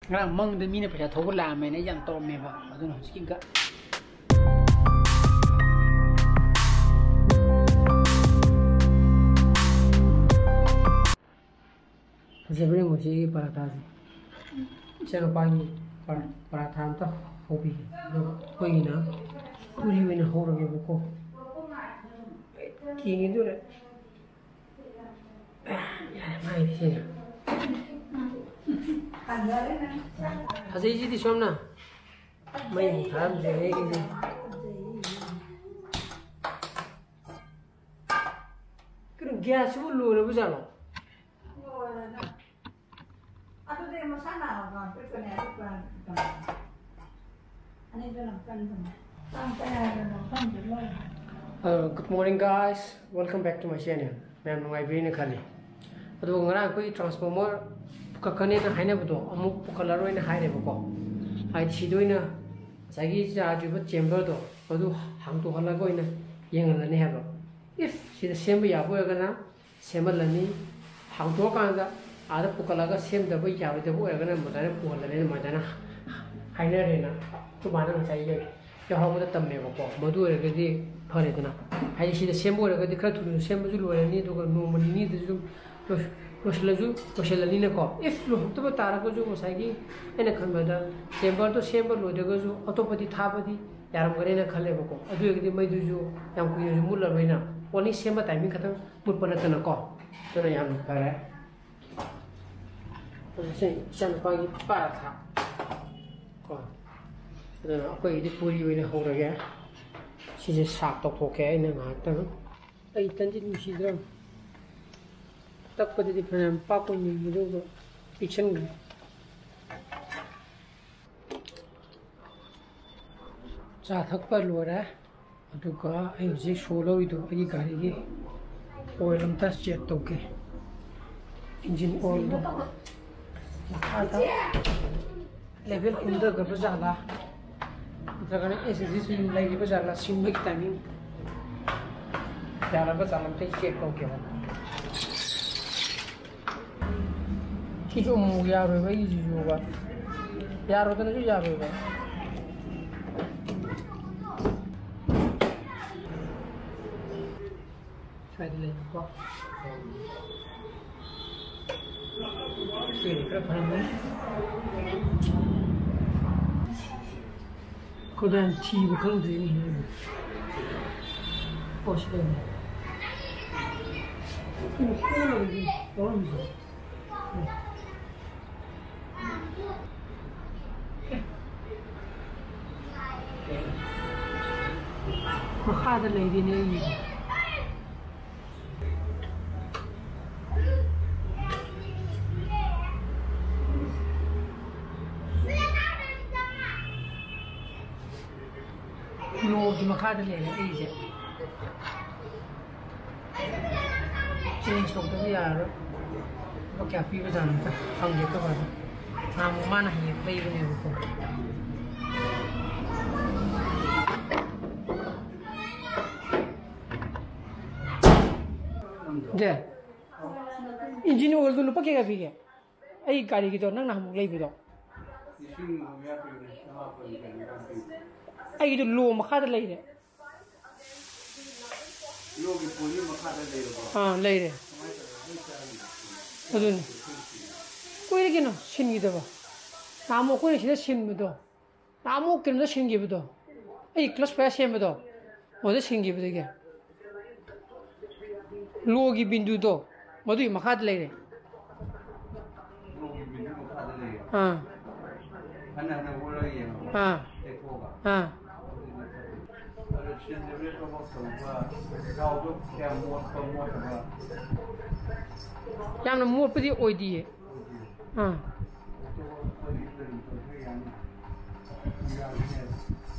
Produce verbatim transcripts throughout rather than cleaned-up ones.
ꯉꯔꯥꯡ ꯃꯪꯗ ꯃꯤꯅ ꯄꯩꯁꯥ ꯊꯧꯕ ꯂꯥꯛꯑꯝꯃꯦꯅ ꯑꯩ ꯌꯥꯝ ꯇꯧꯔꯝꯃꯦꯕ, ꯑꯗꯨꯅ ꯍꯧꯖꯤꯛꯀꯤ ꯒ- ꯐꯖꯕ꯭ꯔꯥ ꯌꯦꯡꯉꯣ ꯁꯤꯒꯤ ꯄꯔꯥꯊꯥꯁꯦ꯫ ꯏꯆꯥꯅꯨꯄꯥꯒꯤ ꯄꯔꯥ-, ꯄꯔꯥꯊꯥ ꯑꯝꯇ ꯍꯧꯕꯤꯒꯦ, ꯑꯗꯨꯒ ꯑꯩꯈꯣꯏꯒꯤꯅ ꯄꯨꯔꯤ ꯑꯣꯏꯅ ꯍꯧꯔꯒꯦꯕꯀꯣ꯫ ꯀꯦꯡꯉꯤꯗꯨꯔ? ꯌꯥꯔꯦ, ꯃꯥꯏꯗꯤ ꯁꯤꯅ꯫ ꯐꯖꯩꯁꯤꯗꯤ ꯁꯣꯝꯅ꯫ ꯃꯩ ꯑꯃꯨꯛ ꯊꯥꯔꯝꯗ꯭ꯔꯦ ꯑꯩꯒꯤꯁꯦ꯫ ꯀꯩꯅꯣ, ꯒ꯭ꯌꯥꯁꯁꯤꯕꯨ ꯂꯣꯏꯔꯕ ꯖꯥꯠꯂꯣ? ꯂꯣꯏꯔꯦꯗ꯫ ꯑꯗꯨꯗꯤ ꯃꯁꯥ ꯅꯥꯕ ꯄꯤꯛꯄꯅꯦ, ꯑꯗꯨ ꯀꯅꯥ-, ꯀꯅꯥ-, ꯑꯅꯤꯗꯨꯅ ꯀꯟꯕꯅꯦ꯫ ꯇꯥꯡ ꯀꯌꯥꯗꯅꯣ ꯈꯪꯗꯦ, ꯂꯣꯏꯔꯦ꯫ Uh, good morning, guys. Welcome back to my channel. ꯃꯌꯥꯝ ꯅꯨꯡꯉꯥꯏꯕꯤꯔꯤꯅ ꯈꯜꯂꯤ꯫ ꯑꯗꯨꯒ ꯉꯔꯥꯡ ꯑꯩꯈꯣꯏꯒꯤ transformer ꯄꯨꯈꯠꯀꯅꯦꯅ ꯍꯥꯏꯅꯕꯗꯣ ꯑꯃꯨꯛ ꯄꯨꯈꯠꯂꯔꯣꯏꯅ ꯍꯥꯏꯔꯦꯕꯀꯣ꯫ ꯍꯥꯏꯗꯤ ꯁꯤꯗ ꯑꯣꯏꯅ ꯉꯁꯥꯏꯒꯤ charge ꯑꯣꯏꯕ chamberꯗꯣ ꯑꯗꯨ ꯍꯥꯡꯗꯣꯛꯍꯜꯂꯒ ꯑꯣꯏꯅ ꯌꯦꯡꯍꯜꯂꯅꯤ ꯍꯥꯏꯕ꯫ If ꯁꯤꯗ ꯁꯦꯝꯕ ꯌꯥꯕ ꯑꯣꯏꯔꯒꯅ ꯁꯦꯝꯍꯜꯂꯅꯤ, ꯍꯥꯡꯗꯣꯛꯑꯀꯥꯟꯗ ꯑꯥꯗ ꯄꯨꯈꯠꯂꯒ ꯁꯦꯝꯗꯕ ꯌꯥꯔꯣꯏꯗꯕ ꯑꯣꯏꯔꯒꯅ ꯃꯗꯥꯏꯅ ꯄꯨꯍꯜꯂꯅꯤ, ꯑꯗꯨꯃꯥꯏꯅ ꯍꯥꯏꯅꯔꯦꯅ ꯑꯩꯈꯣꯏ ꯃꯥꯅ ꯉꯁꯥꯏ ꯌꯥꯎꯍꯧꯕꯗ ꯇꯝꯃꯦꯕꯀꯣ꯫ ꯃꯗꯨ ꯑꯣꯏꯔꯒꯗꯤ ꯐꯔꯦꯗꯅ, ꯍꯥꯏꯗꯤ ꯁꯤꯗ ꯁꯦꯝꯕ ꯑꯣꯏꯔꯒꯗꯤ ꯈꯔ ꯊꯨꯅꯁꯨ ꯁꯦꯝꯕꯁꯨ ꯂꯣꯏꯔꯅꯤ, ꯑꯗꯨꯒ ꯅꯣꯡꯃ ꯅꯤꯅꯤꯗꯁꯨ ꯑꯗꯨꯝ ꯂꯣꯏ-, ꯂꯣꯏꯁꯤꯜꯂꯁꯨ, ꯂꯣꯏꯁꯤꯜꯂꯅꯤꯅꯀꯣ꯫ If ꯂꯣꯏꯍꯧꯗꯕ ꯇꯥꯔꯒꯁꯨ ꯉꯁꯥꯏꯒꯤ ꯑꯩꯅ ꯈꯟꯕꯗ chamberꯗꯣ ꯁꯦꯝꯕ ꯂꯣꯏꯗ꯭ꯔꯒꯁꯨ ꯑꯇꯣꯞꯄꯗꯤ ꯊꯥꯕꯗꯤ ꯌꯥꯔꯝꯒꯅꯦꯅ ꯈꯜꯂꯦꯕꯀꯣ꯫ ꯑꯗꯨ ꯑꯣꯏꯔꯒꯗꯤ ꯃꯩꯗꯨꯁꯨ ꯌꯥꯝ ꯀꯨꯏꯅꯁꯨ ꯃꯨꯠꯂꯔꯣꯏꯅ, only ꯁꯦꯝꯕ timing ꯈꯛꯇꯪ ꯃꯨꯠꯄ ꯅꯠꯇꯅꯀꯣ꯫ ꯑꯗꯨꯅ ꯌꯥꯝ ꯐꯔꯦ꯫ ꯍꯧꯖꯤꯛꯁꯦ ꯏꯆꯥꯅꯨꯄꯥꯒꯤ ꯄꯔꯥꯊꯥ ꯀꯣ꯫ ꯑꯗꯨꯅ ꯑꯩꯈꯣꯏꯒꯤꯗꯤ ꯄꯨꯔꯤ ꯑꯣꯏꯅ ꯍꯧꯔꯒꯦ꯫ ꯁꯤꯁꯦ ꯁꯥꯞ ꯇꯧꯊꯣꯛꯀꯦ ꯑꯩꯅ ꯉꯥꯏꯍꯥꯛꯇꯪ꯫ ꯑꯩ ꯇꯟꯁꯤ ꯅꯨꯡꯁꯤꯗ꯭ꯔꯣ? ꯇꯛꯄꯗꯗꯤ ꯐꯅꯌꯥꯝ ꯄꯥꯛꯄ ꯅꯤꯡꯉꯤ, ꯑꯗꯨꯒ ꯄꯤꯛꯁꯟꯈ꯭ꯔꯦ꯫ ꯆꯥ ꯊꯛꯄ ꯂꯣꯏꯔꯦ꯫ ꯑꯗꯨꯒ ꯑꯩ ꯍꯧꯖꯤꯛ ꯁꯣ ꯂꯧꯔꯤꯗꯣ ꯑꯩꯒꯤ ꯒꯥꯔꯤꯒꯤ oil ꯑꯝꯇ check ꯇꯧꯒꯦ꯫ Engine oilꯗꯣ ꯃꯈꯥꯗ level ꯀꯨꯝꯊꯈ꯭ꯔꯕ ꯖꯥꯠꯂꯥ, ꯅꯠꯇ꯭ꯔꯒꯅ ꯑꯦꯁ ꯁꯤ ꯁꯤ ꯂꯩꯔꯤꯕ ꯖꯥꯠꯂꯥ, ꯁꯤꯟꯕꯒꯤ timing ꯌꯥꯔꯕ ꯖꯥꯠꯂꯥ ꯑꯝꯇ check ꯇꯧꯒꯦꯕ꯫ ꯁꯤꯁꯨ ꯑꯃꯨꯛ ꯌꯥꯔꯣꯏꯕ ꯑꯩꯒꯤꯁꯤꯁꯨꯕ꯫ ꯌꯥꯔꯣꯏꯗꯅꯁꯨ ꯌꯥꯔꯣꯏꯕ꯫ ꯁ꯭ꯋꯥꯏꯗ ꯂꯩꯕꯀꯣ꯫ ꯁꯤꯗꯤ ꯈꯔ ꯐꯔꯝꯃꯅꯤ꯫ ꯈꯨꯗꯥꯡ ꯊꯤꯕ ꯈꯪꯗ꯭ꯔꯤꯅꯦ꯫ ꯑꯣ, ꯁꯤ ꯂꯩꯔꯦ꯫ ꯀꯩꯅꯣ ꯀꯣꯜꯂꯒꯗꯤ ꯇꯧꯔꯝꯃꯤꯁꯦ꯫ ꯃꯈꯥꯗ ꯂꯩꯔꯤꯅꯦ ꯑꯩꯒꯤꯗꯤ꯫ ꯂꯣꯒꯤ ꯃꯈꯥꯗ ꯂꯩꯔꯦ ꯑꯩꯁꯦ꯫ ꯆꯦꯟꯖ ꯇꯧꯗꯕ ꯌꯥꯔꯔꯣꯏ꯫ ꯂꯨꯄꯥ ꯀꯌꯥ ꯄꯤꯕꯖꯥꯠꯅꯣ ꯑꯝꯇ ꯍꯪꯒꯦ ꯑꯩꯈꯣꯏ ꯕꯥꯗ꯫ ꯅꯍꯥꯟꯃꯨꯛ ꯃꯥꯅ ꯍꯌꯦꯡ ꯂꯩꯕꯅꯦꯕꯀꯣ꯫ ꯗꯦ, ꯏꯟꯖꯤꯟ ꯑꯣꯏꯜꯗꯨ ꯂꯨꯄꯥ ꯀꯌꯥ ꯄꯤꯒꯦ? ꯑꯩ ꯒꯥꯔꯤꯒꯤꯗꯣ ꯅꯪ ꯅꯍꯥꯟꯃꯨꯛ ꯂꯩꯕꯗꯣ꯫ ꯂꯤꯁꯤꯡ ꯑꯃ ꯃꯌꯥ ꯄꯤꯕꯅꯦ, ꯆꯃꯥꯄꯟ ꯀꯌꯥꯅꯣ ꯌꯥꯝ ꯄꯤꯕꯅꯦ꯫ ꯑꯩꯒꯤꯗꯨ ꯂꯣ ꯃꯈꯥꯗ ꯂꯩꯔꯦ꯫ ꯂꯣꯒꯤ ꯄꯣꯂꯤ ꯃꯈꯥꯗ ꯂꯩꯔꯕꯣ? ꯑꯥ, ꯂꯩꯔꯦ꯫ ꯀꯃꯥꯏꯅ ꯇꯧꯔꯒ ꯑꯗꯨꯝ ꯆꯥꯔꯤꯅꯣ? ꯑꯗꯨꯅꯤ꯫ ꯀꯨꯏꯔꯦ ꯀꯩꯅꯣ ꯁꯤꯟꯈꯤꯗꯕ꯫ ꯅꯍꯥꯟꯃꯨꯛ ꯑꯩꯈꯣꯏꯅ ꯁꯤꯗ ꯁꯤꯟꯕꯗꯣ, ꯅꯍꯥꯟꯃꯨꯛ ꯀꯩꯅꯣꯗ ꯁꯤꯟꯈꯤꯕꯗꯣ, ꯑꯩ ꯀ꯭ꯂꯁ ꯄꯌꯥ ꯁꯦꯝꯕꯗꯣ, ꯑꯗꯨꯗ ꯁꯤꯟꯈꯤꯕꯗꯒꯤ꯫ ꯂꯣꯒꯤ ꯕꯤꯟꯗꯨꯗꯣ ꯃꯗꯨꯒꯤ ꯃꯈꯥꯗ ꯂꯩꯔꯦ꯫ ꯂꯣꯒꯤ ꯕꯤꯟꯗꯨ ꯃꯈꯥꯗ ꯂꯩꯔꯦ꯫ ꯑꯥ꯫ ꯍꯟꯅ ꯍꯟꯅ ꯑꯣꯜꯂꯒ ꯌꯦꯡꯉꯣ꯫ ꯑꯥ꯫ ꯂꯩꯊꯣꯛꯑꯒ꯫ ꯑꯥ꯫ ꯑꯗꯨꯗꯤ ꯐꯖꯩ꯫ ꯑꯗꯣ ꯁꯤꯟꯗꯕꯤꯗ ꯊꯕꯛ ꯇꯧꯕ, ꯊꯥꯎꯗꯣ ꯀꯌꯥꯝ ꯃꯣꯠꯄ ꯃꯣꯠꯇꯕ? ꯌꯥꯝꯅ ꯃꯣꯠꯄꯗꯤ ꯑꯣꯏꯗꯤꯌꯦ꯫ ꯑꯣꯏꯗꯤꯌꯦ꯫ ꯑꯥ꯫ ꯑꯗꯨ ꯑꯩꯈꯣꯏꯒꯤ ꯑꯗꯨꯝ ꯇꯧꯕ ꯌꯥꯅꯤ꯫ ꯌꯥꯅꯤ꯫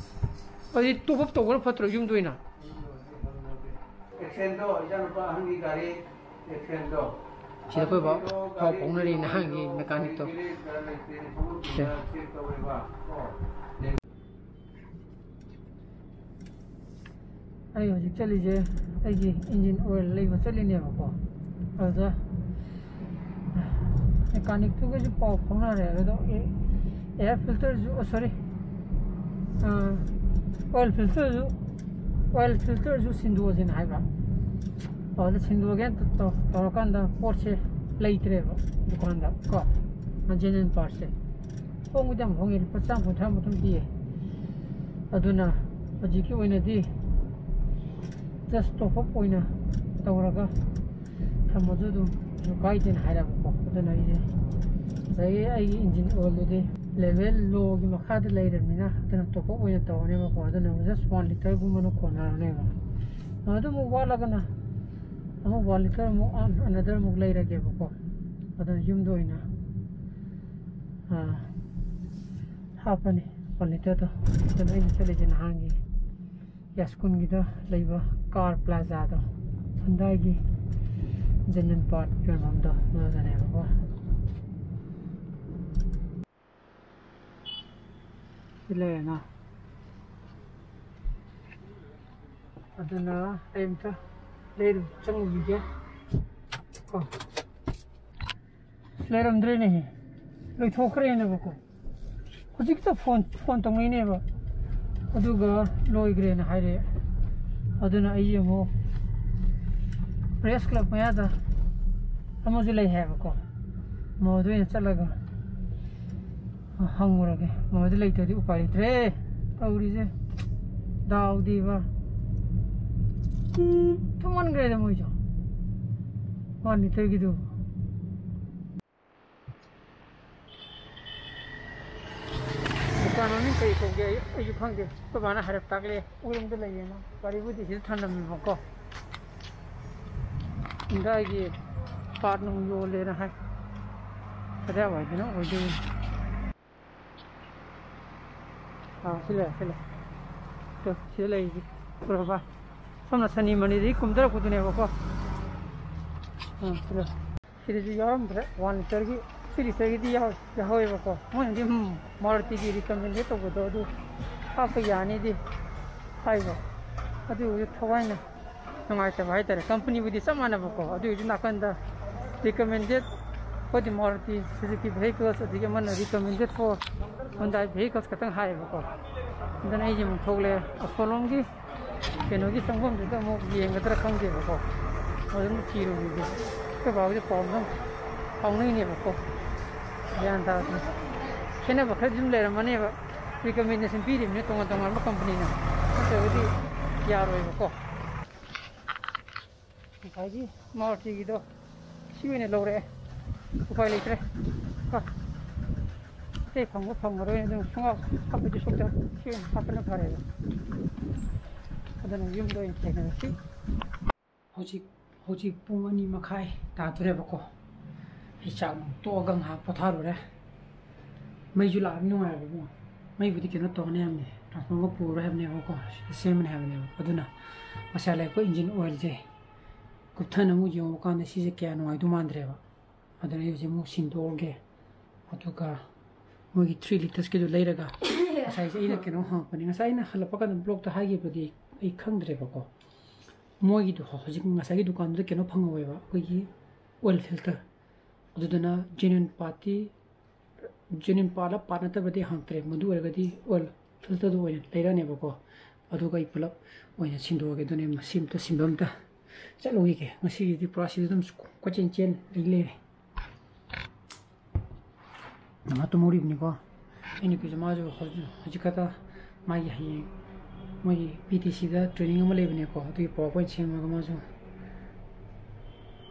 ꯑꯗꯨꯗꯤ ꯇꯣꯞ ꯑꯞ ꯇꯧꯕꯅ ꯐꯠꯇ꯭ꯔꯣ ꯌꯨꯝꯗ ꯑꯣꯏꯅ? ꯑꯦꯛꯁꯦꯟꯗꯣ, ꯏꯆꯥꯅꯨꯄꯥ ꯑꯍꯟꯒꯤ ꯒꯥꯔꯤ ꯑꯦꯛꯁꯦꯟꯗꯣ꯫ ꯁꯤꯗ ꯑꯩꯈꯣꯏ ꯕꯥ ꯄꯥꯎ ꯐꯥꯎꯅꯔꯤ ꯅꯍꯥꯟꯒꯤ ꯃꯦꯀꯥꯅꯤꯛꯇꯣ꯫ ꯁꯦ꯫ ꯑꯩ ꯍꯧꯖꯤꯛ ꯆꯠꯂꯤꯁꯦ ꯑꯩꯒꯤ ꯏꯟꯖꯤꯟ ꯑꯣꯏꯜ ꯂꯩꯕ ꯆꯠꯂꯤꯅꯦꯕꯀꯣ꯫ ꯑꯗꯨꯗ ꯃꯦꯀꯥꯅꯤꯛꯇꯨꯒꯁꯨ ꯄꯥꯎ ꯐꯥꯎꯅꯔꯦ꯫ ꯑꯗꯣ ꯑꯦ-, ꯑꯦꯌꯔ ꯐꯤꯜꯇꯔꯁꯨ, ꯑꯣ, ꯁꯣꯔꯤ, ꯑꯣꯏꯜ ꯐꯤꯜꯇꯔꯁꯨ, ꯑꯣꯏꯜ ꯐꯤꯜꯇꯔꯁꯨ ꯁꯤꯟꯗꯣꯛꯑꯁꯦꯅ ꯍꯥꯏꯕ꯫ ꯑꯗꯨꯗ ꯁꯤꯟꯗꯣꯛꯑꯒꯦꯅ ꯇꯧ- ꯇꯧꯔꯀꯥꯟꯗ ꯄꯣꯠꯁꯦ ꯂꯩꯇ꯭ꯔꯦꯕ ꯗꯨꯀꯥꯟꯗ ꯀꯣ꯫ ꯖꯦꯅꯨꯏꯟ ꯄꯥꯔꯠꯁꯦ ꯍꯣꯡꯕꯗꯤ ꯌꯥꯝ ꯍꯣꯡꯉꯦ, ꯂꯨꯄꯥ ꯆꯥꯝꯃ ꯀꯨꯟꯊ꯭ꯔꯥ ꯃꯨꯛꯇꯪ ꯄꯤꯌꯦ꯫ ꯑꯗꯨꯅ ꯍꯧꯖꯤꯛꯀꯤ ꯑꯣꯏꯅꯗꯤ ꯖꯁ ꯇꯣꯞ ꯑꯞ ꯑꯣꯏꯅ ꯇꯧꯔꯒ ꯊꯝꯃꯁꯨ ꯑꯗꯨꯝ ꯀꯩꯁꯨ ꯀꯥꯏꯗꯦꯅ ꯍꯥꯏꯔꯛꯑꯕꯀꯣ꯫ ꯑꯗꯨꯅ ꯑꯩꯁꯦ ꯉꯁꯥꯏꯒꯤ ꯑꯩꯒꯤ ꯏꯟꯖꯤꯟ ꯑꯣꯏꯜꯗꯨꯗꯤ ꯂꯦꯚꯦꯜ ꯂꯣꯒꯤ ꯃꯈꯥꯗ ꯂꯩꯔꯕꯅꯤꯅ, ꯑꯗꯨꯅ ꯇꯣꯞ ꯑꯞ ꯑꯣꯏꯅ ꯇꯧꯔꯅꯦꯕꯀꯣ꯫ ꯑꯗꯨꯅ ꯖꯁ ꯋꯥꯟ ꯂꯤꯇꯔꯒꯨꯝꯕꯅ ꯀꯣꯟꯅꯔꯅꯦꯕ꯫ ꯑꯗꯨ ꯑꯃꯨꯛ ꯋꯥꯠꯂꯒꯅ ꯑꯃꯨꯛ ꯋꯥꯟ ꯂꯤꯇꯔ ꯑꯃꯨꯛ ꯑꯅꯗꯔ ꯑꯃꯨꯛ ꯂꯩꯔꯒꯦꯕꯀꯣ꯫ ꯑꯗꯨꯅ ꯌꯨꯝꯗ ꯑꯣꯏꯅ, ꯑꯥ, ꯍꯥꯞꯄꯅꯤ ꯋꯥꯟ ꯂꯤꯇꯔꯗꯣ꯫ ꯑꯗꯨꯅ ꯑꯩꯅ ꯆꯠꯂꯤꯁꯦ ꯅꯍꯥꯟꯒꯤ ꯌꯥꯁꯀꯨꯟꯒꯤꯗ ꯂꯩꯕ ꯀꯥꯔ ꯄ꯭ꯂꯥꯖꯥꯗꯣ, ꯍꯨꯟꯗꯥꯏꯒꯤ ꯖꯦꯅꯨꯏꯟ ꯄꯥꯔꯠ ꯌꯣꯟꯐꯝꯗꯣ, ꯑꯗꯨꯗꯅꯦꯕꯀꯣ꯫ ꯁꯤ ꯂꯩꯔꯦꯅ꯫ ꯑꯗꯨꯅ ꯑꯩ ꯑꯝꯇ ꯂꯩꯔꯨ ꯆꯪꯉꯨꯈꯤꯒꯦ ꯀꯣ꯫ ꯂꯩꯔꯝꯗ꯭ꯔꯦꯅꯦꯍꯦ, ꯂꯣꯏꯊꯣꯛꯈ꯭ꯔꯦꯅꯦꯕꯀꯣ꯫ ꯍꯧꯖꯤꯛꯇ ꯐꯣꯟ, ꯐꯣꯟ ꯇꯧꯅꯩꯅꯦꯕ, ꯑꯗꯨꯒ ꯂꯣꯏꯈ꯭ꯔꯦꯅ ꯍꯥꯏꯔꯛꯑꯦ꯫ ꯑꯗꯨꯅ ꯑꯩꯁꯦ ꯑꯃꯨꯛ ꯄ꯭ꯔꯦꯁ ꯀ꯭ꯂꯕ ꯃꯌꯥꯗ ꯑꯃꯁꯨ ꯂꯩ ꯍꯥꯏꯕꯀꯣ, ꯃꯗꯨ ꯑꯣꯏꯅ ꯆꯠꯂꯒ ꯍꯪꯉꯨꯔꯒꯦ꯫ ꯃꯗꯨ ꯂꯩꯇ꯭ꯔꯗꯤ ꯎꯄꯥꯏ ꯂꯩꯇ꯭ꯔꯦ ꯇꯧꯔꯤꯁꯦ꯫ ꯗꯥꯎꯗꯤꯕ꯫ ꯎꯝ, ꯊꯨꯝꯃꯟꯈ꯭ꯔꯦꯗ ꯃꯣꯏꯁꯨ꯫ ꯋꯥꯟ ꯂꯤꯇꯔꯒꯤꯗꯨ꯫ ꯗꯨꯀꯥꯟ ꯃꯃꯤꯡ ꯀꯔꯤ ꯀꯧꯒꯦ? ꯑꯩ, ꯑꯩꯁꯨ ꯈꯪꯗꯦ꯫ ꯑꯩꯈꯣꯏ ꯕꯥꯅ ꯍꯥꯏꯔꯞ ꯇꯥꯛꯂꯛꯑꯦ꯫ ꯎꯔꯨꯝꯗ ꯂꯩꯌꯦꯅ꯫ ꯒꯥꯔꯤꯕꯨꯗꯤ ꯁꯤꯗ ꯊꯝꯂꯝꯃꯦꯕꯀꯣ꯫ ꯍꯨꯟꯗꯥꯏꯒꯤ ꯄꯥꯔꯠ ꯅꯨꯡ ꯌꯣꯜꯂꯦꯅ ꯍꯥꯏ꯫ ꯀꯗꯥꯏꯋꯥꯏꯗꯅꯣ ꯑꯣꯏꯗꯣꯏꯅꯣ? ꯑꯥ, ꯁꯤ ꯂꯩꯔꯦ, ꯁꯤ ꯂꯩꯔꯦ꯫ ꯇꯨ, ꯁꯤꯗ ꯂꯩꯔꯤꯁꯤ꯫ ꯎꯔꯕ? ꯁꯣꯝꯅ ꯁꯅꯤ ꯃꯅꯤꯗꯒꯤ ꯀꯨꯝꯊꯔꯛꯄꯗꯨꯅꯦꯕꯀꯣ꯫ ꯑꯥ, ꯁꯤꯗ꯫ ꯁꯤꯗꯁꯨ ꯌꯥꯎꯔꯝꯗ꯭ꯔꯦ꯫ ꯋꯥꯟ ꯂꯤꯇꯔꯒꯤ, ꯊ꯭ꯔꯤ ꯂꯤꯇꯔꯒꯤꯗꯤ ꯌꯥꯎ-, ꯌꯥꯎꯍꯧꯋꯦꯕꯀꯣ꯫ ꯃꯣꯏꯅꯗꯤ, ꯎꯝ, ꯃꯥꯔꯨꯇꯤꯒꯤ ꯔꯤꯀꯃꯦꯟꯗꯦꯠ ꯇꯧꯕꯗꯣ ꯑꯗꯨ ꯍꯥꯞꯄ ꯌꯥꯅꯤꯗꯤ ꯍꯥꯏꯕ꯫ ꯑꯗꯨ ꯑꯣꯏꯔꯁꯨ ꯊꯋꯥꯏꯅ ꯅꯨꯡꯉꯥꯏꯇꯕ ꯍꯥꯏꯇꯥꯔꯦ꯫ ꯀꯝꯄꯅꯤꯕꯨꯗꯤ ꯆꯞ ꯃꯥꯟꯅꯕꯀꯣ, ꯑꯗꯨ ꯑꯣꯏꯔꯁꯨ ꯅꯥꯀꯟꯗ ꯔꯤꯀꯃꯦꯟꯗꯦꯠ ꯑꯩꯈꯣꯏꯗꯤ Maruti Suzuki vehicles ꯑꯗꯒꯤ ꯑꯃꯅ recommended for Hyundai vehicles ꯈꯛꯇꯪ ꯍꯥꯏꯌꯦꯕꯀꯣ꯫ ꯑꯗꯨꯅ ꯑꯩꯁꯦ ꯑꯃꯨꯛ ꯊꯣꯛꯂꯛꯑꯦ ꯑꯁꯣꯂꯣꯝꯒꯤ ꯀꯩꯅꯣꯒꯤ ꯆꯪꯐꯝꯗꯨꯗ ꯑꯃꯨꯛ ꯌꯦꯡꯒꯗ꯭ꯔꯥ ꯈꯪꯗꯦꯕꯀꯣ꯫ ꯑꯗꯨꯝ ꯊꯤꯔꯨꯈꯤꯒꯦ꯫ ꯑꯩꯈꯣꯏ ꯕꯥꯕꯨꯗꯤ ꯄꯥꯎ ꯑꯗꯨꯝ ꯐꯥꯎꯅꯩꯅꯦꯕꯀꯣ꯫ ꯒ꯭ꯌꯥꯟ ꯇꯥꯗꯦ꯫ ꯈꯦꯠꯅꯕ ꯈꯔꯗꯤ ꯑꯗꯨꯝ ꯂꯩꯔꯝꯃꯅꯦꯕ꯫ Recommendation ꯄꯤꯔꯤꯕꯅꯤ ꯇꯣꯉꯥꯟ ꯇꯣꯉꯥꯟꯕ ꯀꯝꯄꯅꯤꯅ, ꯅꯠꯇ꯭ꯔꯒꯗꯤ ꯌꯥꯔꯣꯏꯕꯀꯣ꯫ ꯉꯁꯥꯏꯒꯤ Maruti ꯒꯤꯗꯣ ꯁꯤ ꯑꯣꯏꯅ ꯂꯧꯔꯛꯑꯦ꯫ ꯎꯄꯥꯏ ꯂꯩꯇ꯭ꯔꯦ꯫ ꯀꯣ꯫ ꯑꯇꯩ ꯐꯪꯕ ꯐꯪꯉꯔꯣꯏ꯫ ꯑꯗꯨꯝ ꯁꯨꯡꯍꯥꯞ ꯍꯥꯞꯄꯗꯤ ꯁꯣꯛꯇ ꯁꯤ ꯑꯣꯏꯅ ꯍꯥꯞꯄꯅ ꯐꯔꯦꯕ꯫ ꯑꯗꯨꯅ ꯌꯨꯝꯗ ꯑꯣꯏꯅ ꯊꯦꯡꯅꯔꯁꯤ꯫ ꯍꯧꯖꯤꯛ, ꯍꯧꯖꯤꯛ ꯄꯨꯡ ꯑꯅꯤ ꯃꯈꯥꯏ ꯇꯥꯗꯣꯔꯦꯕꯀꯣ꯫ ꯑꯩ ꯆꯥꯛ ꯅꯨꯡ ꯇꯣꯛꯑꯒ ꯉꯥꯏꯍꯥꯛ ꯄꯣꯊꯥꯔꯨꯔꯦ꯫ ꯃꯩꯁꯨ ꯂꯥꯛꯑꯗꯤ ꯅꯨꯡꯉꯥꯏꯕꯀꯣ꯫ ꯃꯩꯕꯨꯗꯤ ꯀꯩꯅꯣ ꯇꯧꯔꯅꯤ ꯍꯥꯏꯕꯅꯤ, transformer ꯄꯨꯔꯔꯣꯏ ꯍꯥꯏꯕꯅꯦꯕꯀꯣ, ꯁꯤꯗ ꯁꯦꯝꯃꯅꯤ ꯍꯥꯏꯕꯅꯦꯕ꯫ ꯑꯗꯨꯅ ꯉꯁꯥꯏ ꯂꯩꯔꯛꯄ engine oil ꯁꯦ ꯀꯨꯞꯊꯅ ꯑꯃꯨꯛ ꯌꯦꯡꯉꯨꯀꯥꯟꯗ ꯁꯤꯁꯦ ꯀꯌꯥ ꯅꯨꯡꯉꯥꯏꯗꯧ ꯃꯥꯟꯗ꯭ꯔꯦꯕ꯫ ꯑꯗꯨꯅ ꯑꯩ ꯍꯧꯖꯤꯛ ꯑꯃꯨꯛ ꯁꯤꯟꯗꯣꯛꯑꯒꯦ꯫ ꯑꯗꯨꯒ ꯃꯣꯏꯒꯤ three liters ꯀꯤꯗꯣ ꯂꯩꯔꯒ, ꯉꯁꯥꯏꯁꯦ ꯑꯩꯅ ꯀꯩꯅꯣ ꯍꯪꯉꯛꯄꯅꯦ, ꯉꯁꯥꯏ ꯑꯩꯅ ꯍꯜꯂꯛꯄ ꯀꯥꯟꯗ vlog ꯇ ꯍꯥꯏꯈꯤꯕꯗꯤ ꯑꯩ ꯈꯪꯗ꯭ꯔꯦꯕꯀꯣ꯫ ꯃꯣꯏꯒꯤꯗꯣ ꯍꯧꯖꯤꯛ ꯉꯁꯥꯏꯒꯤ ꯗꯨꯀꯥꯟꯗꯨꯗ ꯀꯩꯅꯣ ꯐꯪꯍꯧꯋꯦꯕ, ꯑꯩꯈꯣꯏꯒꯤ oil filter꯫ ꯑꯗꯨꯗꯨꯅ genuine part T, genuine part ꯂ part ꯅꯠꯇꯕꯗꯤ ꯍꯪꯉꯛꯇ꯭ꯔꯦ, ꯃꯗꯨ ꯑꯣꯏꯔꯒꯗꯤ oil filter ꯗꯨ ꯑꯣꯏꯅ ꯂꯩꯔꯅꯦꯕꯀꯣ꯫ ꯑꯗꯨꯒ ꯑꯩ ꯄꯨꯂꯞ ꯑꯣꯏꯅ ꯁꯤꯟꯗꯣꯛꯑꯒꯦ꯫ ꯑꯗꯨꯅ ꯃꯁꯤ ꯑꯝꯇ ꯁꯤꯟꯕ ꯑꯝꯇ ꯆꯠꯂꯨꯈꯤꯒꯦ꯫ ꯉꯁꯤꯒꯤꯗꯤ ꯄꯨꯔꯥ ꯁꯤꯗ ꯑꯗꯨꯝ ꯀꯣꯏꯆꯦꯟ ꯆꯦꯟ ꯂꯩ ꯂꯩꯔꯦ꯫ ꯃꯃꯥ ꯇꯨꯝꯍꯧꯔꯤꯕꯅꯤꯀꯣ꯫ ꯑꯩ ꯅꯨꯄꯤꯁꯨ, ꯃꯥꯁꯨ ꯍꯧꯖꯤꯛ, ꯍꯧꯖꯤꯛ ꯈꯛꯇ ꯃꯥꯒꯤ ꯍꯌꯦꯡ ꯃꯣꯏꯒꯤ P T C ꯗ training ꯑꯃ ꯂꯩꯕꯅꯦꯀꯣ, ꯑꯗꯨꯒꯤ PowerPoint ꯁꯦꯝꯃꯒ ꯃꯥꯁꯨ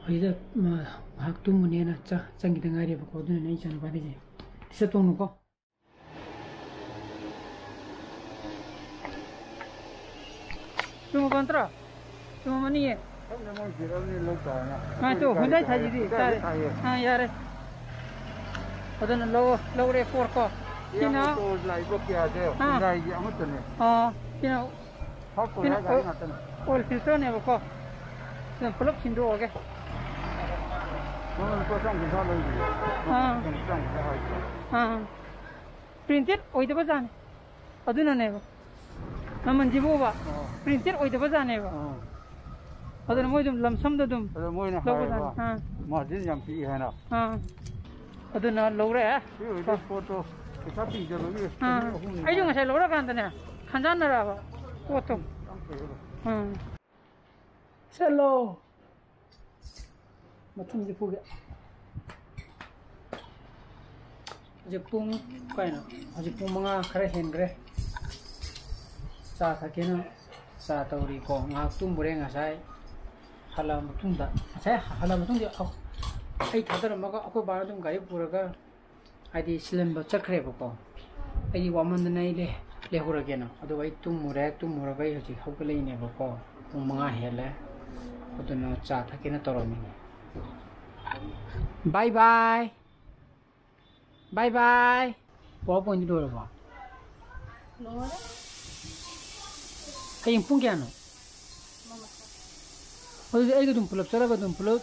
ꯍꯧꯖꯤꯛꯇ, ꯃꯥ ꯉꯥꯏꯍꯥꯛ ꯇꯨꯝꯃꯨꯅꯦꯅ ꯆ-, ꯆꯪꯈꯤꯗ ꯉꯥꯏꯔꯤꯕꯀꯣ꯫ ꯑꯗꯨꯅꯅꯦ ꯑꯩ ꯏꯆꯥꯅꯨꯄꯥꯗꯒꯤ ꯇꯤꯁ ꯇꯣꯡꯅꯨꯀꯣ꯫ ꯆꯨꯝꯃꯕ ꯅꯠꯇ꯭ꯔꯣ? ꯆꯨꯝꯃꯝꯃꯅꯤꯌꯦ꯫ ꯈꯪꯗꯦ, ꯃꯣꯏ ꯖꯤꯔꯣꯅꯤ ꯂꯧ ꯇꯥꯔꯦꯅ꯫ ꯉꯥꯏꯈꯣ, ꯑꯩꯈꯣꯏ ꯍꯨꯟꯗꯥꯏ ꯒꯥꯔꯤ ꯊꯥꯏꯁꯤꯗꯤ ꯍꯨꯟꯗꯥꯏ ꯇꯥꯔꯦ꯫ ꯊꯥꯏꯌꯦ꯫ ꯑꯥ, ꯌꯥꯔꯦ꯫ ꯑꯗꯨꯅ ꯂꯧ-, ꯂꯧꯔꯦ ꯐꯣꯔ ꯀꯣ꯫ ꯁꯤꯅ ꯏꯌꯥꯝꯕ ꯑꯣꯇꯣ ꯂꯥꯛꯏꯕ ꯀꯌꯥꯁꯦ ꯑꯥ꯫ ꯍꯨꯟꯗꯥꯏꯒꯤ ꯑꯃꯠꯇꯅꯦ꯫ ꯑꯥ, ꯁꯤꯅ, ꯍꯥꯞ ꯁꯤꯅ ꯀꯣꯏꯂꯥ ꯒꯥꯔꯤ ꯑꯣꯏꯜ, ꯉꯥꯛꯇꯅꯦ꯫ ꯑꯣꯏꯜ ꯐꯤꯜꯇꯔꯅꯦꯕꯀꯣ꯫ ꯁꯤꯅ ꯄꯨꯂꯞ ꯁꯤꯟꯗꯣꯛꯑꯒꯦ꯫ ꯃꯃꯜ ꯂꯨꯄꯥ ꯆꯥꯝ ꯀꯨꯟꯊ꯭ꯔꯥ ꯂꯧꯔꯤꯌꯦ꯫ ꯑꯥ꯫ ꯆꯥꯝ ꯀꯨꯟꯊ꯭ꯔꯥ ꯍꯥꯏꯁꯦ꯫ ꯑꯥ꯫ Printed ꯑꯣꯏꯗꯕ ꯖꯥꯠꯅꯤ꯫ ꯑꯗꯨꯅꯅꯦꯕ꯫ ꯃꯃꯜꯁꯤꯕꯨꯕ ꯑꯣ꯫ Printed ꯑꯣꯏꯗꯕ ꯖꯥꯠꯅꯦꯕ꯫ ꯑꯣ꯫ ꯑꯗꯨꯅ ꯃꯣꯏ ꯑꯗꯨꯝ ꯂꯝꯁꯝꯗ ꯑꯗꯨꯝ ꯑꯗꯣ ꯃꯣꯏꯅ ꯂꯧꯕꯖꯥꯠꯅꯤ꯫ ꯍꯥꯏꯌꯦꯕ, ꯑꯥ꯫ Margin ꯌꯥꯝ ꯄꯤꯛꯏ ꯍꯥꯏꯅ꯫ ꯑꯥ꯫ ꯑꯗꯨꯅ ꯂꯧꯔꯦ꯫ ꯁꯤ ꯑꯣꯏꯔꯗꯤ ꯄꯣꯠꯇꯣ ꯄꯩꯁꯥ ꯇꯤꯡꯖꯕꯒꯤ ꯑꯥ꯫ ꯑꯍꯨꯝꯅꯤ ꯑꯩꯁꯨ ꯍꯥꯏ꯫ ꯉꯁꯥꯏ ꯂꯧꯔꯀꯥꯟꯗꯅꯦ ꯈꯟꯖꯥꯟꯅꯔꯛꯑꯕ ꯄꯣꯠꯇꯣ꯫ ꯌꯥꯝ ꯐꯩꯌꯦꯕ꯫ ꯎꯝ꯫ ꯆꯠꯂꯣ꯫ ꯃꯊꯨꯝꯁꯦ ꯐꯨꯒꯦ꯫ ꯍꯧꯖꯤꯛ ꯄꯨꯡ ꯀꯩꯅꯣ? ꯍꯧꯖꯤꯛ ꯄꯨꯡ ꯃꯉꯥ ꯈꯔ ꯍꯦꯟꯈ꯭ꯔꯦ꯫ ꯆꯥ ꯊꯛꯀꯦꯅ ꯆꯥ ꯇꯧꯔꯤꯀꯣ꯫ ꯉꯥꯏꯍꯥꯛ ꯇꯨꯝꯃꯨꯔꯦ ꯉꯁꯥꯏ꯫ ꯍꯜꯂꯛꯑ ꯃꯇꯨꯡꯗ, ꯉꯁꯥꯏ ꯍꯜꯂꯛꯑ ꯃꯇꯨꯡꯗ ꯑꯩ ꯊꯥꯗꯔꯝꯃꯒ ꯑꯩꯈꯣꯏ ꯕꯥꯅ ꯑꯗꯨꯝ ꯒꯥꯔꯤ ꯄꯨꯔꯒ ꯍꯥꯏꯗꯤ ꯁꯤꯜꯍꯟꯕ ꯆꯠꯈ꯭ꯔꯦꯕꯀꯣ꯫ ꯑꯩꯗꯤ ꯋꯥꯃꯟꯗꯅ ꯑꯩ ꯂꯩ-, ꯂꯩꯍꯧꯔꯒꯦꯅ꯫ ꯑꯗꯨꯒ ꯑꯩ ꯇꯨꯝꯃꯨꯔꯦ꯫ ꯇꯨꯝꯃꯨꯔꯒ ꯑꯩ ꯍꯧꯖꯤꯛ ꯍꯧꯒꯠꯂꯛꯏꯅꯦꯕꯀꯣ꯫ ꯄꯨꯡ ꯃꯉꯥ ꯍꯦꯜꯂꯦ꯫ ꯑꯗꯨꯅ ꯆꯥ ꯊꯛꯀꯦꯅ ꯇꯧꯔꯝꯃꯤꯅꯦ꯫ Bye bye꯫ Bye bye꯫ PowerPoint ꯂꯣꯏꯔꯕꯣ? ꯂꯣꯏꯔꯦ꯫ ꯍꯌꯦꯡ ꯄꯨꯡ ꯀꯌꯥꯅꯣ? ꯃꯃꯥ꯫ ꯑꯗꯨꯗꯤ ꯑꯩꯒ ꯑꯗꯨꯝ ꯄꯨꯂꯞ ꯆꯠꯂꯒ ꯑꯗꯨꯝ ꯄꯨꯂꯞ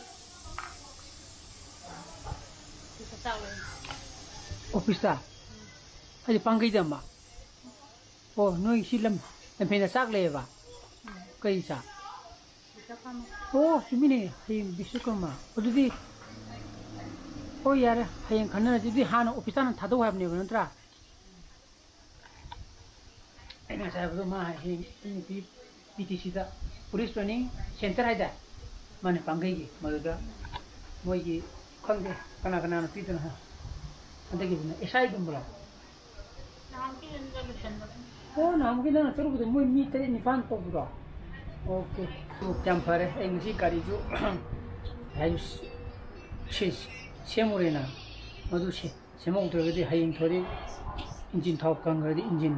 ꯄꯩꯁꯥ ꯆꯥꯎꯋꯦ꯫ ꯑꯣꯐꯤꯁꯇ? ꯎꯝ꯫ ꯑꯩꯗꯤ ꯄꯥꯡꯒꯩꯗ ꯑꯃ꯫ ꯑꯣ, ꯅꯣꯏ ꯁꯤ ꯂꯝ-, ꯂꯝꯐꯦꯟꯗ ꯆꯥꯛ ꯂꯩꯌꯦꯕ? ꯎꯝ꯫ ꯀꯩ ꯆꯥꯛ? ꯕꯤꯁꯀꯔꯃ꯫ ꯑꯣ, ꯆꯨꯝꯃꯤꯅꯦ, ꯍꯌꯦꯡ ꯕꯤꯁꯀꯔꯃ꯫ ꯑꯗꯨꯗꯤ, ꯍꯣꯏ, ꯌꯥꯔꯦ, ꯍꯌꯦꯡ ꯈꯟꯅꯔꯁꯤ꯫ ꯑꯗꯨꯗꯤ ꯍꯥꯟꯅ ꯑꯣꯐꯤꯁ ꯍꯥꯟꯅ ꯊꯥꯗꯧ ꯍꯥꯏꯕꯅꯦꯕ, ꯅꯠꯇ꯭ꯔꯥ? ꯑꯩꯅ ꯉꯁꯥꯏ ꯍꯥꯏꯕꯗꯣ ꯃꯥ ꯍꯌꯦꯡ ꯑꯩ ꯅꯨꯄꯤ ꯄꯤ ꯇꯤ ꯁꯤꯗ, Police Training Centre ꯍꯥꯏꯗꯥꯏ? ꯃꯥꯅꯦ, ꯄꯥꯡꯒꯩꯒꯤ꯫ ꯃꯗꯨꯗ ꯃꯣꯏꯒꯤ, ꯈꯪꯗꯦ, ꯀꯅꯥ ꯀꯅꯥꯅ ꯄꯤꯗꯣꯏꯅꯣ ꯍꯥꯏ꯫ ꯍꯟꯗꯛꯀꯤꯗꯨꯅ ꯑꯦꯁ ꯑꯥꯏꯒꯨꯝꯕꯔꯣ? ꯅꯍꯥꯟꯒꯤꯗꯨꯅ ꯂꯣꯏꯁꯟꯕꯗ꯫ ꯑꯣ, ꯅꯍꯥꯟꯃꯨꯛꯀꯤ ꯅꯪꯅ ꯆꯠꯂꯨꯕꯗꯣ ꯃꯣꯏ ꯃꯤ ꯇꯔꯦꯠ ꯅꯤꯄꯥꯟ ꯇꯧꯕꯗꯣ? ꯑꯣꯀꯦ꯫ ꯌꯥꯝ ꯐꯔꯦ꯫ ꯑꯩ ꯉꯁꯤ ꯒꯥꯔꯤꯁꯨ ꯍꯥꯏ-, ꯁꯤ-, ꯁꯦꯝꯃꯨꯔꯦꯅ꯫ ꯃꯗꯨ ꯁꯦ-, ꯁꯦꯝꯍꯧꯗ꯭ꯔꯒꯗꯤ ꯍꯌꯦꯡ ꯊꯣꯔꯛꯏ ꯏꯟꯖꯤꯟ ꯊꯥꯎ ꯀꯪꯈ꯭ꯔꯗꯤ ꯏꯟꯖꯤꯟ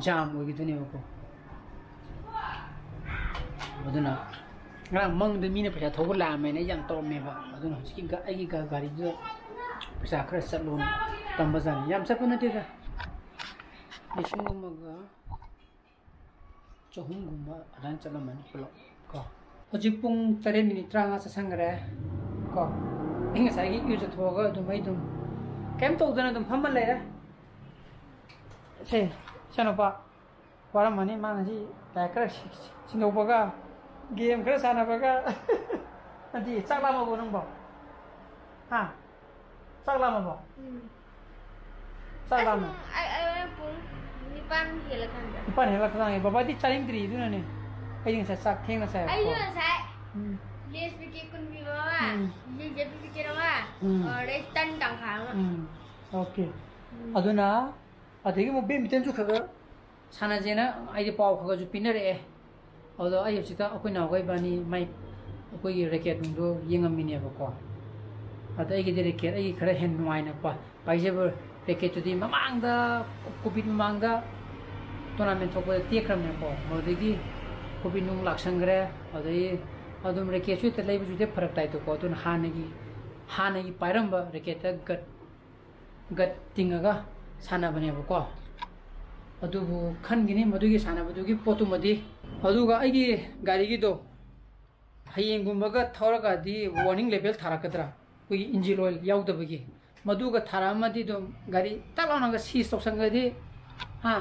ꯖꯥꯝ ꯑꯣꯏꯈꯤꯗꯣꯏꯅꯦꯕꯀꯣ꯫ ꯑꯗꯨꯅ ꯉꯔꯥꯡ ꯃꯪꯗ ꯃꯤꯅ ꯄꯩꯁꯥ ꯊꯧꯕ ꯂꯥꯛꯑꯝꯃꯦꯅ ꯑꯩ ꯌꯥꯝ ꯇꯧꯔꯝꯃꯦꯕ꯫ ꯑꯗꯨꯅ ꯍꯧꯖꯤꯛꯀꯤ ꯒ-, ꯑꯩꯒꯤ ꯒ-, ꯒꯥꯔꯤꯗꯨꯗ ꯄꯩꯁꯥ ꯈꯔ ꯆꯠꯂꯣꯅ ꯇꯝꯕꯖꯥꯠꯅꯤ꯫ ꯌꯥꯝ ꯆꯠꯄ ꯅꯠꯇꯦꯗ, ꯂꯤꯁꯤꯡ ꯑꯃꯒ ꯆꯍꯨꯝꯒꯨꯝꯕ ꯑꯗꯨꯃꯥꯏꯅ ꯆꯠꯂꯝꯃꯅꯤ ꯄꯨꯂꯞ ꯀꯣ꯫ ꯍꯧꯖꯤꯛ ꯄꯨꯡ ꯇꯔꯦꯠ ꯃꯤꯅꯤꯠ ꯇꯔꯥꯃꯉꯥ ꯆꯠꯁꯟꯈ꯭ꯔꯦ ꯀꯣ꯫ ꯑꯩ ꯉꯁꯥꯏꯒꯤ ꯏꯔꯨꯖꯊꯣꯛꯑꯒ ꯑꯗꯨꯝ ꯑꯩ ꯑꯗꯨꯝ ꯀꯩꯝ ꯇꯧꯗꯅ ꯑꯗꯨꯝ ꯐꯝꯃ ꯂꯩꯔꯦ꯫ ꯁꯦ, ꯏꯆꯥꯅꯨꯄꯥ ꯋꯥꯔꯝꯃꯅꯤ, ꯃꯥ ꯉꯁꯤ ꯂꯥꯏꯔꯤꯛ ꯈꯔ ꯁꯤ-, ꯁꯤꯟꯗꯣꯛꯄꯒ ꯒꯦꯝ ꯈꯔ ꯁꯥꯟꯅꯕꯒ꯫ ꯑꯗꯨꯗꯤ ꯆꯥꯛ ꯂꯥꯝꯃꯕꯣ ꯅꯪꯕꯣ? ꯍꯥ? ꯆꯥꯛ ꯂꯥꯝꯃꯕꯣ? ꯎꯝ꯫ ꯆꯥꯛ ꯑꯁ, ꯂꯥꯝꯃꯦ꯫ ꯄꯨꯡ, ꯑꯩ, ꯑꯩ ꯄꯨꯡ ꯅꯤꯄꯥꯟ ꯍꯦꯜꯂꯀꯥꯟꯗ꯫ ꯅꯤꯄꯥꯟ ꯍꯦꯜꯂꯛꯀꯗꯧꯔꯦ꯫ ꯕꯕꯥꯗꯤ ꯆꯥꯅꯤꯡꯗ꯭ꯔꯤ ꯑꯗꯨꯅꯅꯦ꯫ ꯑꯩꯗꯤ ꯉꯁꯥꯏ ꯆꯥꯛ ꯊꯦꯡꯅ ꯆꯥꯏꯕꯀꯣ꯫ ꯑꯩꯁꯨ ꯉꯁꯥꯏ ꯎꯝ꯫ Lays packet ꯀꯨꯟ ꯄꯤꯕ ꯑꯃ, ꯎꯝ꯫ Lays packet ꯑꯃ, ꯎꯝ꯫ ꯑꯗꯩ ꯇꯟ ꯇꯪꯈꯥꯏ ꯑꯃ꯫ ꯎꯝ꯫ Okay꯫ ꯎꯝ꯫ ꯑꯗꯨꯅ ꯑꯗꯒꯤ ꯑꯃꯨꯛ badmintonꯁꯨ ꯈꯔ ꯈꯔ ꯁꯥꯟꯅꯁꯦꯅ ꯑꯩꯗꯤ ꯄꯥꯎ ꯈꯔ ꯈꯔꯁꯨ ꯄꯤꯅꯔꯛꯑꯦ꯫ ꯑꯗꯣ ꯑꯩ ꯍꯧꯖꯤꯛꯇ ꯑꯩꯈꯣꯏ ꯅꯥꯎꯒ ꯏꯕꯥꯅꯤ ꯃꯥꯏ, ꯑꯩꯈꯣꯏꯒꯤ racket ꯅꯨꯡꯗꯣ ꯌꯦꯡꯉꯝꯃꯤꯅꯦꯕꯀꯣ꯫ ꯑꯗ ꯑꯩꯒꯤꯗꯤ racket ꯑꯩꯒꯤ ꯈꯔ ꯍꯦꯟꯅ ꯅꯨꯡꯉꯥꯏꯅ ꯄ-, ꯄꯥꯏꯖꯕ racketꯇꯨꯗꯤ ꯃꯃꯥꯡꯗ, COVID ꯃꯃꯥꯡꯗ tournament ꯊꯣꯛꯄꯗ ꯇꯦꯛꯈ꯭ꯔꯕꯅꯦꯀꯣ꯫ ꯑꯗꯨꯗꯒꯤ COVID ꯅꯨꯡ ꯂꯥꯛꯁꯟꯈ꯭ꯔꯦ꯫ ꯑꯗꯨꯗꯒꯤ ꯑꯗꯨꯝ racketꯁꯨ ꯍꯦꯛꯇ ꯂꯩꯕꯁꯨ ꯍꯦꯛꯇ ꯐꯔꯛ ꯇꯥꯏꯗꯀꯣ꯫ ꯑꯗꯨꯅ ꯍꯥꯟꯅꯒꯤ, ꯍꯥꯟꯅꯒꯤ ꯄꯥꯏꯔꯝꯕ racketꯇ gut, gut ꯇꯤꯡꯉꯒ ꯁꯥꯟꯅꯕꯅꯦꯕꯀꯣ꯫ ꯑꯗꯨꯕꯨ ꯈꯟꯈꯤꯅꯤ ꯃꯗꯨꯒꯤ ꯁꯥꯟꯅꯕꯗꯨꯒꯤ ꯄꯣꯠꯇꯨꯃꯗꯤ꯫ ꯑꯗꯨꯒ ꯑꯩꯒꯤ ꯒꯥꯔꯤꯒꯤꯗꯣ ꯍꯌꯦꯡꯒꯨꯝꯕꯒ ꯊꯧꯔꯒꯗꯤ warning label ꯊꯥꯔꯛꯀꯗ꯭ꯔꯥ? ꯑꯩꯈꯣꯏꯒꯤ engine oil ꯌꯥꯎꯗꯕꯒꯤ꯫ ꯃꯗꯨꯒ ꯊꯥꯔꯛꯑꯝꯃꯗꯤ ꯑꯗꯨꯝ ꯒꯥꯔꯤ ꯇꯛ ꯂꯥꯎꯅꯒ seize ꯇꯧꯁꯟꯈ꯭ꯔꯗꯤ, ꯍꯥ?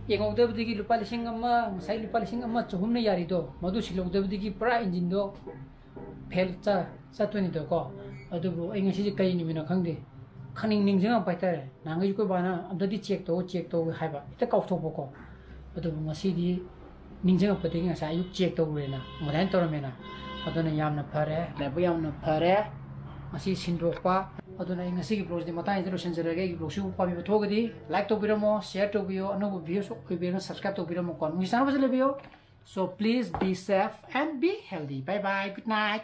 ꯌꯦꯡꯍꯧꯗꯕꯗꯒꯤ ꯂꯨꯄꯥ ꯂꯤꯁꯤꯡ ꯑꯃ, ꯉꯁꯥꯏ ꯂꯨꯄꯥ ꯂꯤꯁꯤꯡ ꯑꯃ ꯆꯍꯨꯝꯅ ꯌꯥꯔꯤꯗꯣ, ꯃꯗꯨ ꯁꯤꯜꯍꯧꯗꯕꯗꯒꯤ ꯄꯨꯔꯥ engineꯗꯣ fail ꯆ-, ꯆꯠꯇꯣꯏꯅꯤꯗꯣꯀꯣ꯫ ꯑꯗꯨꯕꯨ ꯑꯩ ꯉꯁꯤꯁꯦ ꯀꯔꯤ ꯅꯨꯃꯤꯠꯅꯣ ꯈꯪꯗꯦ, ꯈꯪꯅꯤꯡ ꯅꯤꯡꯁꯤꯡꯉꯛꯄ ꯍꯥꯏꯇꯥꯔꯦ꯫ ꯅꯍꯥꯟꯈꯩꯁꯨ ꯑꯩꯈꯣꯏ ꯕꯥꯅ "ꯑꯝꯇꯗꯤ check ꯇꯧ, check ꯇꯧ" ꯍꯥꯏꯕ, ꯍꯦꯛꯇ ꯀꯥꯎꯊꯣꯛꯄꯀꯣ꯫ ꯑꯗꯨꯕꯨ ꯉꯁꯤꯗꯤ ꯅꯤꯡꯁꯤꯡꯉꯛꯄꯗꯒꯤ ꯉꯁꯥꯏ ꯑꯌꯨꯛ check ꯇꯧꯔꯨꯔꯦꯅ, ꯑꯗꯨꯃꯥꯏꯅ ꯇꯧꯔꯝꯃꯦꯅ꯫ ꯑꯗꯨꯅ ꯌꯥꯝꯅ ꯐꯔꯦ, ꯂꯥꯏꯕꯛ ꯌꯥꯝꯅ ꯐꯔꯦ ꯉꯁꯤ ꯁꯤꯟꯗꯣꯛꯄ꯫ ꯑꯗꯨꯅ ꯑꯩ ꯉꯁꯤꯒꯤ vlogꯁꯤꯗꯤ ꯃꯇꯥꯡꯁꯤꯗ ꯂꯣꯏꯁꯤꯟꯖꯔꯒꯦ꯫ ꯑꯩꯒꯤ vlogꯁꯤꯕꯨ ꯄꯥꯝꯕꯤꯕ ꯊꯣꯛꯑꯒꯗꯤ like ꯇꯧꯕꯤꯔꯝꯃꯣ, share ꯇꯧꯕꯤꯌꯣ, ꯑꯅꯧꯕ videos ꯑꯣꯏꯕꯤꯔꯒꯅ subscribe ꯇꯧꯕꯤꯔꯝꯃꯣꯀꯣ꯫ ꯅꯨꯡꯁꯤ ꯆꯥꯟꯅꯕꯁꯨ ꯂꯩꯕꯤꯌꯣ꯫ So please be safe and be healthy. Bye bye. Good night.